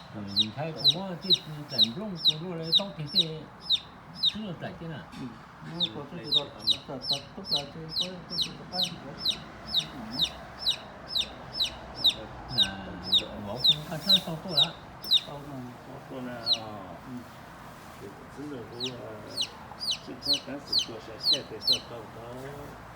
Ntshai ua muab tej txaim nplooj tus luaj li taub teg tej twb luag txaim thiab na. Vauv kuv nqa sab sau tuaj lawm. Tuaj na, tus txiv ntxawm kuv tsis txhob kab xwm tua sai xyaj tes txoj tau tod.